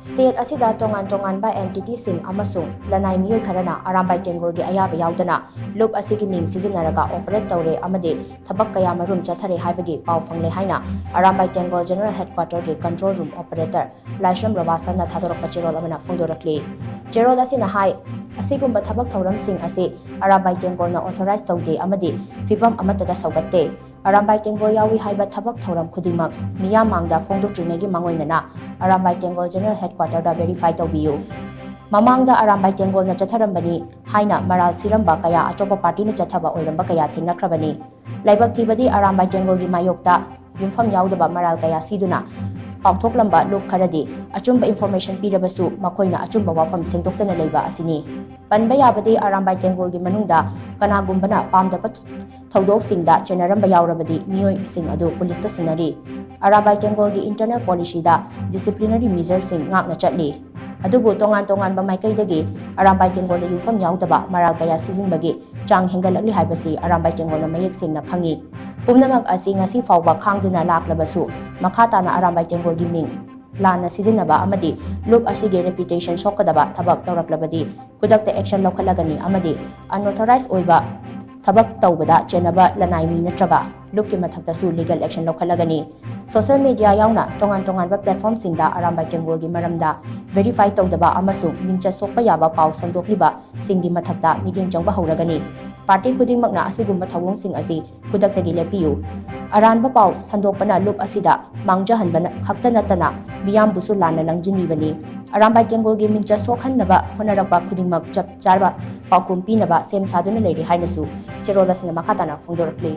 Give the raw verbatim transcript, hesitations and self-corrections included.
State ꯑꯁꯤꯗ ꯇꯣꯉꯥꯟ ꯇꯣꯉꯥꯟꯕ entityꯁꯤꯡ ꯑꯃꯁꯨꯡ ꯂꯅꯥꯏ ꯃꯤꯑꯣꯏ ꯈꯔꯅ ꯑꯔꯥꯝꯕꯥꯏ ꯇꯦꯡꯒꯣꯜꯒꯤ ꯑꯌꯥꯕ ꯌꯥꯎꯗꯅ ꯂꯨꯞ ꯑꯁꯤꯒꯤ ꯃꯤꯡ ꯁꯤꯖꯤꯟꯅꯔꯒ operate ꯇꯧꯔꯦ ꯑꯃꯗꯤ ꯊꯕꯛ ꯀꯌꯥ ꯃꯔꯨꯝ ꯆꯠꯊꯔꯦ ꯍꯥꯏꯕꯒꯤ ꯄꯥꯎ ꯐꯪꯂꯦ ꯍꯥꯏꯅ Arambai ꯇꯦꯡꯒꯣꯜ General Headquarterꯒꯤ control room operator ꯂꯥꯏꯁ꯭ꯔꯝ ꯔꯣꯕꯥꯁꯟꯅ ꯊꯥꯗꯣꯔꯛꯄ ꯆꯦꯔꯣꯜ ꯑꯃꯅ ꯐꯣꯡꯗꯣꯔꯛꯂꯤ꯫ ꯆꯦꯔꯣꯜ ꯑꯁꯤꯅ ꯍꯥꯏ, ꯑꯁꯤꯒꯨꯝꯕ ꯊꯕꯛ ꯊꯧꯔꯝꯁꯤꯡ ꯑꯁꯤ ꯑꯔꯥꯝꯕꯥꯏ ꯇꯦꯡꯒꯣꯜꯅ authorize ꯇꯧꯗꯦ ꯑꯃꯗꯤ ꯐꯤꯕꯝ ꯑꯃꯠꯇꯗ ꯁꯧꯒꯠꯇꯦ꯫ ꯑꯔꯥꯝꯕꯥꯏ ꯇꯦꯡꯒꯣꯜ ꯌꯥꯎꯏ ꯍꯥꯏꯕ ꯊꯕꯛ ꯊꯧꯔꯝ ꯈꯨꯗꯤꯡꯃꯛ ꯃꯤꯌꯥꯝ ꯃꯥꯡꯗ ꯐꯣꯡꯗꯣꯛꯇ꯭ꯔꯤꯉꯩꯒꯤ ꯃꯥꯡꯑꯣꯏꯅꯅ ꯑꯔꯥꯝꯕꯥꯏ ꯇꯦꯡꯒꯣꯜ General Headquarterꯗ verify ꯇꯧꯕꯤꯌꯨ꯫ ꯃꯃꯥꯡꯗ ꯑꯔꯥꯝꯕꯥꯏ ꯇꯦꯡꯒꯣꯜꯅ ꯆꯠꯊꯔꯝꯕꯅꯤ ꯍꯥꯏꯅ ꯃꯔꯥꯜ ꯁꯤꯔꯝꯕ ꯀꯌꯥ ꯑꯇꯣꯞꯄ partyꯅ ꯆꯠꯊꯕ ꯑꯣꯏꯔꯝꯕ ꯀꯌꯥ ꯊꯦꯡꯅꯈ꯭ꯔꯕꯅꯤ꯫ ꯂꯥꯏꯕꯛ ꯊꯤꯕꯗꯤ ꯑꯔꯥꯝꯕꯥꯏ ꯇꯦꯡꯒꯣꯜꯒꯤ ꯃꯥꯌꯣꯛꯇ ꯌꯨꯝꯐꯝ ꯌꯥꯎꯗꯕ ꯃꯔꯥꯜ ꯀꯌꯥ ꯁꯤꯗꯨꯅ ꯄꯥꯎꯊꯣꯛꯂꯝꯕ ꯂꯨꯞ ꯈꯔꯗꯤ ꯑꯆꯨꯝꯕ information ꯄꯤꯔꯕꯁꯨ ꯃꯈꯣꯏꯅ ꯑꯆꯨꯝꯕ ꯋꯥꯐꯝ ꯁꯦꯡꯗꯣꯛꯇꯅ ꯂꯩꯕ ꯑꯁꯤꯅꯤ꯫ ꯄꯟꯕ ꯌꯥꯕꯗꯤ ꯑꯔꯥꯝꯕꯥꯏ ꯇꯦꯡꯒꯣꯜꯒꯤ ꯃꯅꯨꯡꯗ ꯀꯅꯥꯒꯨꯝꯕꯅ ꯄꯥꯝꯗꯕ ꯊꯧꯗꯣꯛꯁꯤꯡꯗ ꯆꯦꯟꯅꯔꯝꯕ ꯌꯥꯎꯔꯕꯗꯤ ꯃꯤꯑꯣꯏꯁꯤꯡ ꯑꯗꯨ ꯄꯨꯂꯤꯁꯇ ꯁꯤꯟꯅꯔꯤ꯫ ꯑꯔꯥꯝꯕꯥꯏ ꯇꯦꯡꯒꯣꯜꯒꯤ internal policyꯗ disciplinary measureꯁꯤꯡ ꯉꯥꯛꯅ ꯆꯠꯂꯤ꯫ ꯑꯗꯨꯕꯨ ꯇꯣꯉꯥꯟ ꯇꯣꯉꯥꯟꯕ ꯃꯥꯏꯀꯩꯗꯒꯤ ꯑꯔꯥꯝꯕꯥꯏ ꯇꯦꯡꯒꯣꯜꯗ ꯌꯨꯝꯐꯝ ꯌꯥꯎꯗꯕ ꯃꯔꯥꯜ ꯀꯌꯥ ꯁꯤꯖꯤꯟꯕꯒꯤ ꯆꯥꯡ ꯍꯦꯟꯒꯠꯂꯛꯂꯤ ꯍꯥꯏꯕꯁꯤ ꯑꯔꯥꯝꯕꯥꯏ ꯇꯦꯡꯒꯣꯜꯅ ꯃꯌꯦꯛ ꯁꯦꯡꯅ ꯈꯪꯏ꯫ ꯄꯨꯝꯅꯃꯛ ꯑꯁꯤ ꯉꯁꯤ ꯐꯥꯎꯕ ꯈꯥꯡꯗꯨꯅ ꯂꯥꯛꯂꯕꯁꯨ ꯃꯈꯥ ꯇꯥꯅ ꯑꯔꯥꯝꯕꯥꯏ ꯇꯦꯡꯒꯣꯜꯒꯤ ꯃꯤꯡ ꯂꯥꯟꯅ ꯁꯤꯖꯤꯟꯅꯕ ꯑꯃꯗꯤ ꯂꯨꯞ ꯑꯁꯤꯒꯤ reputation ꯁꯣꯛꯀꯗꯕ ꯊꯕꯛ ꯇꯧꯔꯛꯂꯕꯗꯤ ꯈꯨꯗꯛꯇ action ꯂꯧꯈꯠꯂꯒꯅꯤ ꯑꯃꯗꯤ unauthorized ꯑꯣꯏꯕ ꯊꯕꯛ ꯇꯧꯕꯗ ꯆꯦꯟꯅꯕ ꯂꯅꯥꯏ ꯃꯤ ꯅꯠꯇ꯭ꯔꯒ ꯂꯨꯞꯀꯤ ꯃꯊꯛꯇꯁꯨ legal action ꯂꯧꯈꯠꯂꯒꯅꯤ꯫ Social media ꯌꯥꯎꯅ ꯇꯣꯉꯥꯟ ꯇꯣꯉꯥꯟꯕ platformꯁꯤꯡꯗ ꯑꯔꯥꯝꯕꯥꯏ ꯇꯦꯡꯒꯣꯜꯒꯤ ꯃꯔꯝꯗ verify ꯇꯧꯗꯕ ꯑꯃꯁꯨꯡ ꯃꯤꯡꯆꯠ ꯁꯣꯛꯄ ꯌꯥꯕ ꯄꯥꯎ ꯁꯟꯗꯣꯛꯂꯤꯕꯁꯤꯡꯒꯤ ꯃꯊꯛꯇ ꯃꯤꯠꯌꯦꯡ ꯆꯪꯕ ꯍꯧꯔꯒꯅꯤ꯫ Party ꯈꯨꯗꯤꯡꯃꯛꯅ ꯑꯁꯤꯒꯨꯝꯕ ꯊꯧꯑꯣꯡꯁꯤꯡ ꯑꯁꯤ ꯈꯨꯗꯛꯇꯒꯤ ꯂꯦꯞꯄꯤꯌꯨ꯫ ꯑꯔꯥꯟꯕ ꯄꯥꯎ ꯁꯟꯗꯣꯛꯄꯅ ꯂꯨꯞ ꯑꯁꯤꯗ ꯃꯥꯡꯖꯍꯟꯕ ꯈꯛꯇ ꯅꯠꯇꯅ ꯃꯤꯌꯥꯝꯕꯨꯁꯨ ꯂꯥꯟꯅ ꯂꯪꯖꯤꯟꯕꯤꯕꯅꯤ꯫ ꯑꯔꯥꯝꯕꯥꯏ ꯇꯦꯡꯒꯣꯜꯒꯤ ꯃꯤꯡꯆꯠ ꯁꯣꯛꯍꯟꯅꯕ ꯍꯣꯠꯅꯔꯛꯄ ꯈꯨꯗꯤꯡꯃꯛ ꯆꯞ ꯆꯥꯕ ꯄꯥꯎꯈꯨꯝ ꯄꯤꯅꯕ ꯁꯦꯝ ꯁꯥꯗꯨꯅ ꯂꯩꯔꯤ ꯍꯥꯏꯅꯁꯨ ꯆꯦꯔꯣꯜ ꯑꯁꯤꯅ ꯃꯈꯥ ꯇꯥꯅ ꯐꯣꯡꯗꯣꯔꯛꯂꯤ꯫